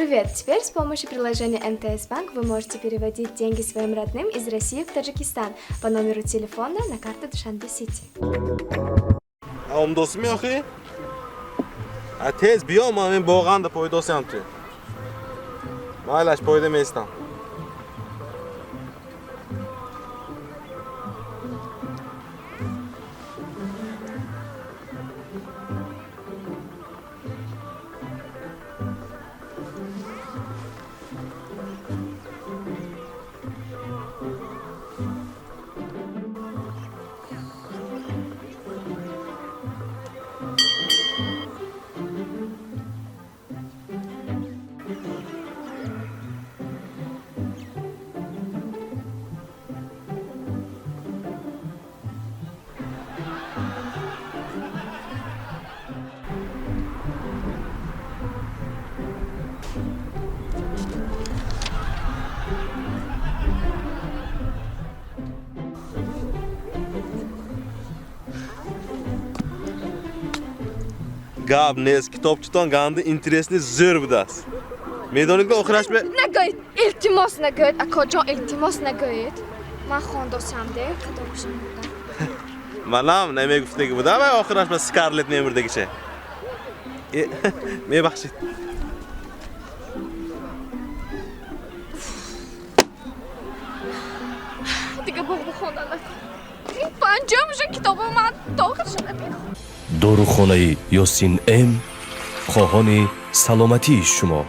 Привет! Теперь с помощью приложения МТС Банк вы можете переводить деньги своим родным из России в Таджикистан по номеру телефона на карту Душанбе Сити. Омдосими охи? А тез биё, ман ин боғанда пойдосиам ту. Майлаш, пойда местам. Гап нест, китобчитон ганди интересный, зӯр будааст. Медонед, ки охираш бе Нагӯед, илтимос, нагӯед, акоҷон, илтимос, нагӯед. Ман хондосам де, кадомашон будам. Манам намегуфтаги будам, ва охираш ба Скарлет мемурдагише. Э, мебахшед. Дига боғ хондан накун. Панҷумша китобо ман то охирша намехонам. Дорухонаи Ёсин М хоҳони саломатии шумо.